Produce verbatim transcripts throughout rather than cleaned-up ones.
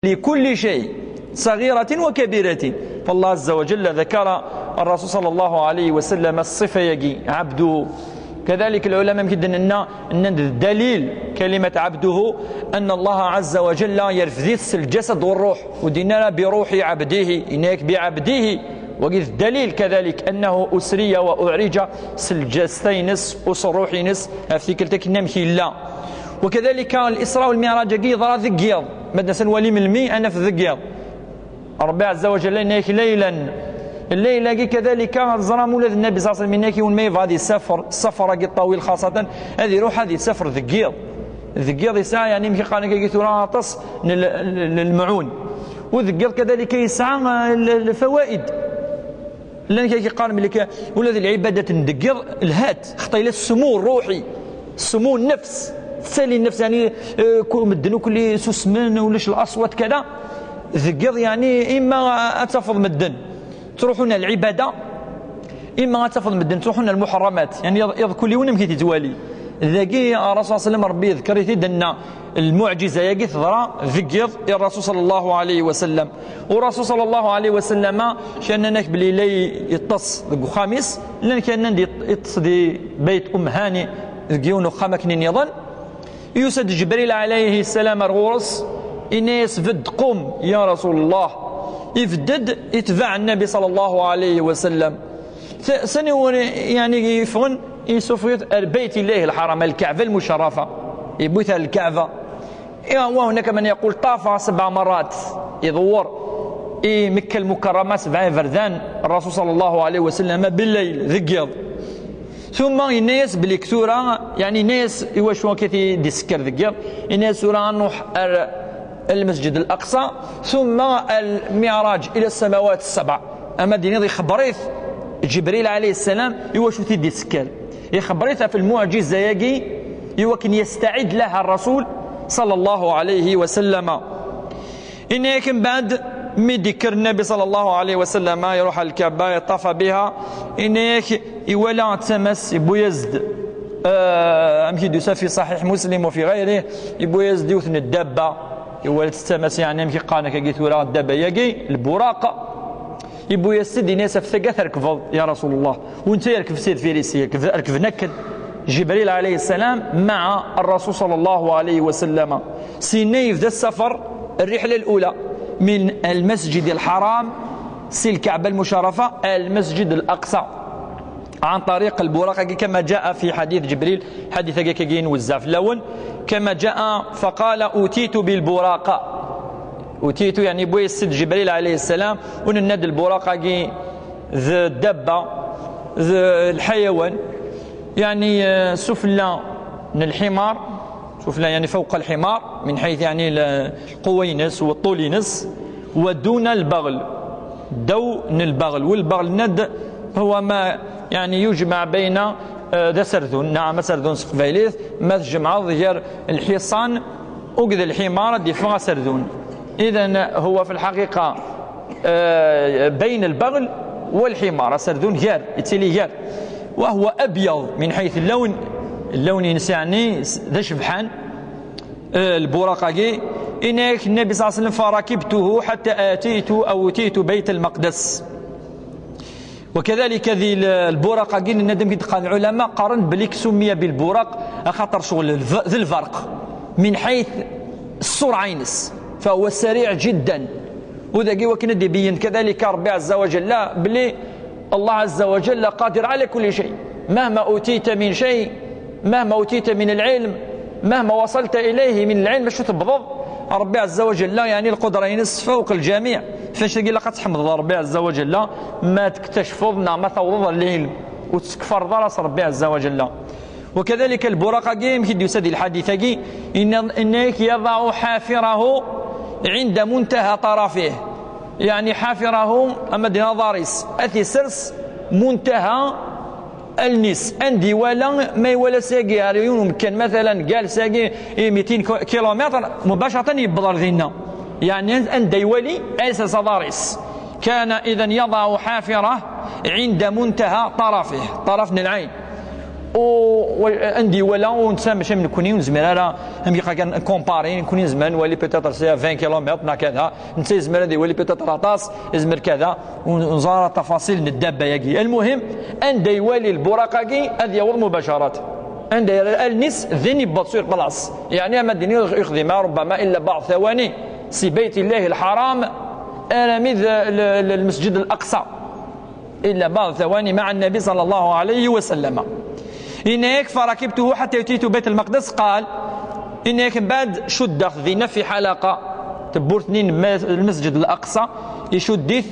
لكل شيء، صغيرة وكبيرة. فالله عز وجل ذكر الرسول صلى الله عليه وسلم الصفة يجي عبده. كذلك العلماء يمكن أن أن الدليل كلمة عبده أن الله عز وجل يرفديت الجسد والروح، ودينا بروح عبده، إنك بعبده. وقد الدليل كذلك أنه أسري وأعرج سلجستينس أسروحينس في كلتك نمشي لا. وكذلك الإسراء والمعراج كي ضرا ذقيض مدنا سنولي من المي أنا في ذقيض. ربي عز وجل إنك ليلا الليلة كي كذلك زرا مولد النبي صلى الله عليه وسلم إنك يوم ما يبغى هذه السفر السفر كي طويل خاصة هذه روح هذه السفر ذقيض. ذقيض يسعى يعني مشي قال لك يثورا تص للمعون. وذقيض كذلك يسعى الفوائد. لان كي قال ملك ولاد العبادات ندقيض الهات خطا الى السمو الروحي، السمو النفس، تسالي النفس يعني آه، كل مدن وكل سسمن ولاش الاصوات كذا. ذقيض يعني اما اتفض مدن تروحون العباده، اما اتفض مدن تروحون المحرمات يعني يض كل يوم مشي تتوالي. ذاكي الرسول صلى الله عليه وسلم ربي يذكر يتدنى المعجزة يا قيث ضرا ذقيض الرسول صلى الله عليه وسلم. والرسول صلى الله عليه وسلم شأننا بلي لي يتص خامس لأن كان يتص دي بيت أم هاني ذقيون خامك نيضا. يوسد جبريل عليه السلام الغورس إنيس فد قم يا رسول الله. يفدد يتبع النبي صلى الله عليه وسلم. سني يعني يفغن يسوفيت البيت الله الحرام الكعبة المشرفة. يبوث الكعبة. إيه، وهناك من يقول طاف سبع مرات يدور إيه مكة المكرمة سبع فردان الرسول صلى الله عليه وسلم بالليل ذقيض. ثم الناس بلكثورة يعني ناس يوشوا كثي ديسكر ذقيض. الناس سورة نوح المسجد الأقصى ثم المعراج إلى السماوات السبع. أما ديني يخبريث جبريل عليه السلام يوشوا تي ديسكر يخبريث في المعجزة يجي يوكن يستعد لها الرسول صلى الله عليه وسلم. إنك بعد مدكر النبي صلى الله عليه وسلم يروح الكعبة يطاف بها. إنك يولى تمس بويزد آه أمشي دوسا في صحيح مسلم وفي غيره. يبويزد يوثن الدابة يولى تمس يعني أمشي قانك قيت ولا الدابة يجي البراق. يبويزد ينسى في ثقة تركفض يا رسول الله. وانت يركب سيد فيريسي يركب نكد جبريل عليه السلام مع الرسول صلى الله عليه وسلم. سيني يبدا السفر الرحلة الأولى من المسجد الحرام سي الكعبة المشرفة المسجد الأقصى عن طريق البراق كما جاء في حديث جبريل. حديث كاين وزاف لون كما جاء فقال أوتيت بالبراق. أوتيت يعني بوي السيد جبريل عليه السلام ونناد البراق ذ الدابة ذ الحيوان يعني آه، سفلى من الحمار. سفلى يعني فوق الحمار من حيث يعني القوينس والطولينس ودون البغل. دون البغل والبغل ند هو ما يعني يجمع بين آه، ذا سردون نعم سردون سقبايليث ما تجمع غير الحصان وقذ الحمار دي فغا سردون. إذن هو في الحقيقة آه، بين البغل والحمار سردون غير يتسلي غير وهو أبيض من حيث اللون. اللون ينسعني ذا شبحان آه، البراقاقي. إنك النبي صلى الله عليه وسلم فركبته حتى آتيت أو أتيت بيت المقدس. وكذلك ذي البراقاقي الندم كي تقال العلماء قارن بليك سمي بالبراق خاطر شغل ذي الفرق من حيث السرعة ينس فهو سريع جدا. وذاكي وكنا دي بين كذلك ربي عز وجل بلي الله عز وجل قادر على كل شيء. مهما أوتيت من شيء مهما أوتيت من العلم مهما وصلت إليه من العلم شو تبضض. ربي عز وجل يعني القدرة ينس فوق الجميع. فاش تقول لك تحمد ربي عز وجل ما تكتشفض ما توضض العلم وتكفر راس ربي عز وجل. وكذلك البراقة كي يمكن يسد الحديث كي إن إنك يضع حافره عند منتهى طرفه. يعني حافره أما دينا ضارس أثي سرس منتهى النس أندي ولا ما يولا ساقي يوم كان مثلا قال ساقي إيه ميتين كيلومتر مباشرة يبضر ذينا. يعني أندي ولي أيس صدارس كان إذا يضع حافره عند منتهى طرفه طرف من العين. U-, wa-, anda iwala, u netta mačči am nekkni, ur nezmir ara, am iqa kan, comparer, nekkni nezmer nwali peut-être c'est à vingt kilomètres neɣ kada, netta yezmer ad iwali peut-être aṭas, yezmer kada, u-, ur neẓra ara tafasil n ddabba-agi. Almuhim, anda iwali lburaq-agi, ad yaweḍ mubacarat. Anda yerra allen-is, din yewweḍ sur place. Yeɛni, ama din yexdem, ربما إلا بعض ثواني، si Bayt Llahi Lḥaram, armi d l-, l-, lmesǧid Al-Aqsa. إلا بعض ثواني مع النبي صلى الله عليه وسلم. Yenna-yak, فركبته حتى أتيت بيت المقدس، قال, yenna-yak, mbeɛd cuddeɣ-t dinna في حلقة, tewwurt-nni n ma-, lmesǧid Al-Aqsa, icudd-it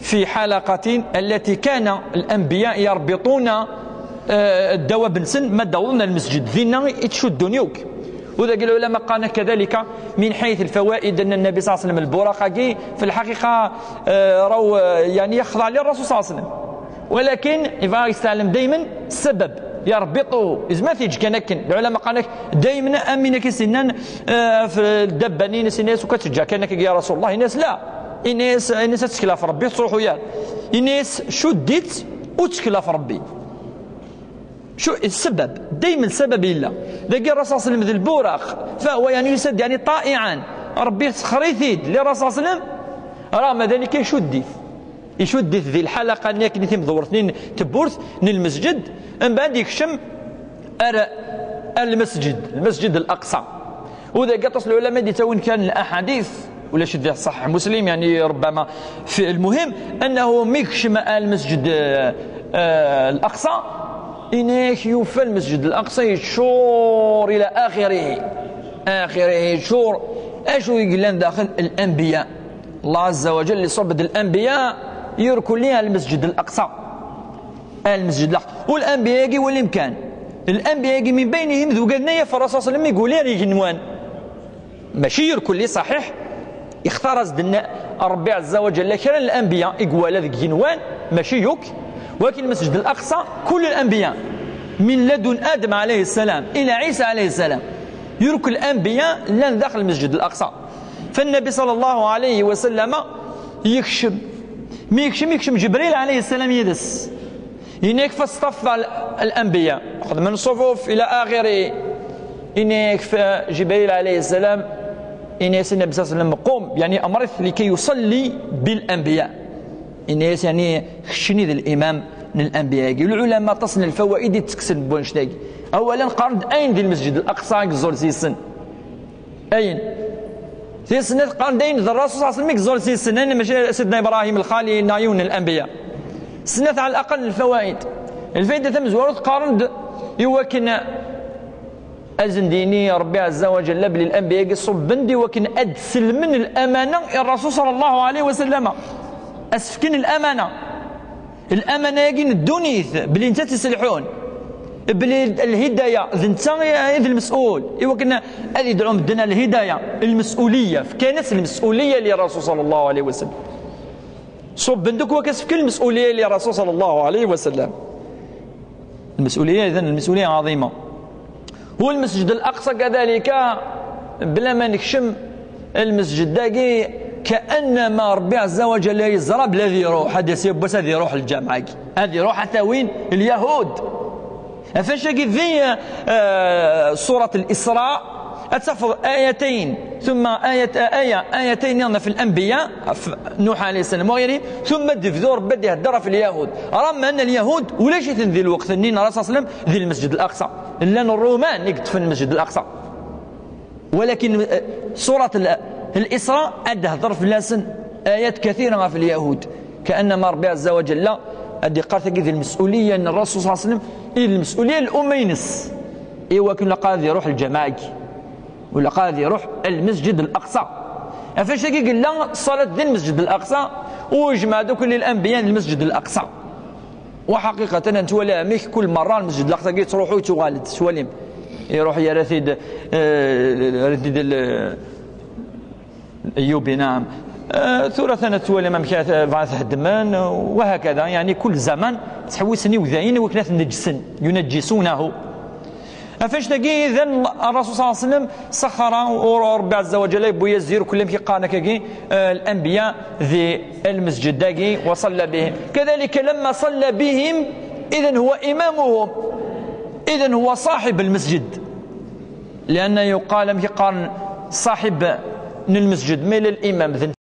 في حلقة التي كان الأنبياء يربطون, eh, ddawab-nsen ma d-awḍen ar lmesǧid. Dinna i ttcuddun yakk. U dagi lɛulama qqaren كذلك من حيث الفوائد أن النبي صلى الله عليه وسلم البراق-agi في الحقيقة, eh, راهو, eh, يعني يخضع للرسول صلى الله عليه وسلم. ولكن يبغى يستعلم دايما السبب. يربطه. Yezmer ad t-yeǧǧ kan akken. Lɛulama qqaren-ak daymen am win akka i s-yennan, eh, f-, ddabba-nni, i s-yenna-as, "Ukan teǧǧa kan akka, ya Rasul Allah." Yenna-as, "La." Yenna-as, yenna-as, "Ad tettkel ɣef Rebbi, tettruḥu yar." Yenna-as, "Cudd-itt, u ttkel ɣef Rebbi." Cu-, السبب. Daymen السبب yella. Dagi Rasul صلى الله عليه وسلم d lburaq. فهو يعني يسد يعني طائعا. Rebbi yessexxer-it-id للرسول صلى الله عليه وسلم. رغم ذلك يشد. Icudd-it di lḥalaqa-nni akken i timdewwert-nni n tewwurt n lmesǧid, mbeɛd yekcem ar, ar lmesǧid, lmesǧid Al-Aqsa. U dagi aṭas n lɛulama i d-ittawin kan laḥadit, ulac di Ṣaḥiḥ Muslim, yeɛni, ربما في, المهم أنه mi yekcem ar lmesǧid, eh, eh, Al-Aqsa, yenna-yak yufa lmesǧid Al-Aqsa yeččur إلى آخره, آخره yeččur, acu i yellan daxel? الأنبياء. Allah Azza wa Jalla iṣubb-d al-anbiya, irkelli ar lmesǧid Al-Aqsa. Ar lmesǧid Al-Aqsa. U l-anbiya-agi wali amkan. L-anbiya-agi min baynihim d ugaden-a yaf Rasul صلى الله عليه وسلم i yuli ar igenwan. Mačči irkelli, ṣaḥiḥ, ixtar-as-d nna-, Rebbi Azza wa Jalla kra n l-anbiya i iwala deg igenwan, mačči yakk. Walakin lmesǧid Al-Aqsa, كل الأنبياء من لدن آدم عليه السلام إلى عيسى عليه السلام, yakk l-anbiya llan daxel lmesǧid Al-Aqsa. فالنبي صلى الله عليه وسلم يكشم. Mi yekcem, yekcem Ǧebril عليه السلام yid-s. Yenna-yak فاصطف الأنبياء. Xedmen ṣṣufuf إلى آخره. Yenna-yak فجبريل عليه السلام, yenna-yas Nnbi صلى الله عليه وسلم, قم, يعني أمره لكي يصلي بالأنبياء. Yenna-yas, يعني, keččini d limam n l-anbiya-agi. Lɛulama aṭas n lfawaid i d-ttekksen n wannect-agi. Awalen, qqaren-d ayen di lmesǧid Al-Aqsa i yeẓẓul s-yessen. Ayen. Tis snat, qqaren-d ayen d Rasul صلى الله عليه وسلم i yeẓẓul s-yessen, ayen mačči Sidna Ibrahim Lxalil neɣ yiwen n l-anbiya. Snat ɛla laqal n lfawaid. Lfayda tamezwarut, qqaren-d i wakken ad sen-d-yini Rebbi Azza wa Jalla belli l-anbiya-agi ṣubben-d i wakken ad d-sellmen lamana i Rasul صلى الله عليه وسلم. Ad s-fken lamana. Lamana-agi n ddunit, belli netta i tt-iselḥun, belli lhidaya d netta i, i d lmesul, i wakken ad yedɛu medden ar lhidaya, lmesuliya, fkan-as lmesuliya li Rasul صلى الله عليه وسلم. Ṣubben-d akk wakk ad s-fken lmesuliya li Rasul صلى الله عليه وسلم. Lmesuliya, idan, lmesuliya ɛaḍima. U lmesǧid Al-Aqsa kadalika, bla ma nekcem lmesǧid-agi, كأنما Rebbi Azza wa Jalla yeẓra bla ad iruḥ, ad d-yas yiwwas ad iruḥ lǧameɛ-agi. Ad iruḥ ad t-awin lyahud. Ɣef wacu-agi di, eh, surat Al-Isra, ad tafeḍ ayatayn, ثم آية, آية, ayatayn niḍen ɣef l-anbiya, ɣef Nuḥ alayhi ssalam, wa ɣayrihi, ثم ad d-ibdu Rebbi ad ihedder ɣef lyahud. Rɣem anna lyahud, ulac-iten di lweqt-nni n Rasul صلى الله عليه وسلم, di lmesǧid Al-Aqsa. Llan Ṛṛuman i yeṭṭfen lmesǧid Al-Aqsa. Walakin, eh, surat Al-, Al-Isra ad d-tehder fell-asen ayat kathira ɣef lyahud. كأنما Rebbi Azza wa Jalla ad d-iqqar tagi d lmesuliya n Rasul صلى الله عليه وسلم, i d lmesuliya n lumma-ines. I wakken ilaq ad iruḥ lǧameɛ-agi. U ilaq ad iruḥ lmesǧid Al-Aqsa. Ɣef wacu-agi yella ṣṣalat di lmesǧid Al-Aqsa, u ijmeɛ-d akk l-anbiya n lmesǧid Al-Aqsa. Wa ḥaqiqatan, ad nettwali amek kul merra lmesǧid Al-Aqsa-agi yettruḥu, yettwaɣal-d, tettwalim. Iruḥ yerra-t-id, eh, yerra-t-id l-, Ayyubi, naɛam. Eh, tura atan ad twalim amek ara t-, bɣan t-heddmen, wa hakada, yeɛni kul zaman ttḥewwisen i udayen i wakken ad t-neǧsen, ينجسونه. Ɣef wacu-agi, idan, Ṛṛasul صلى الله عليه وسلم saxxara, u Ṛebbi Ɛezza wa Ǧalla yewwi-yas-d irkelli amek i qqaren akkagi, eh, l-anbiya di lmesǧid-agi, وصلى بهم. كذلك لما صلى بهم، إذن هو إمامهم. إذن هو صاحب المسجد، لأن يقال أمك قال صاحب المسجد، ما إلى الإمام ذن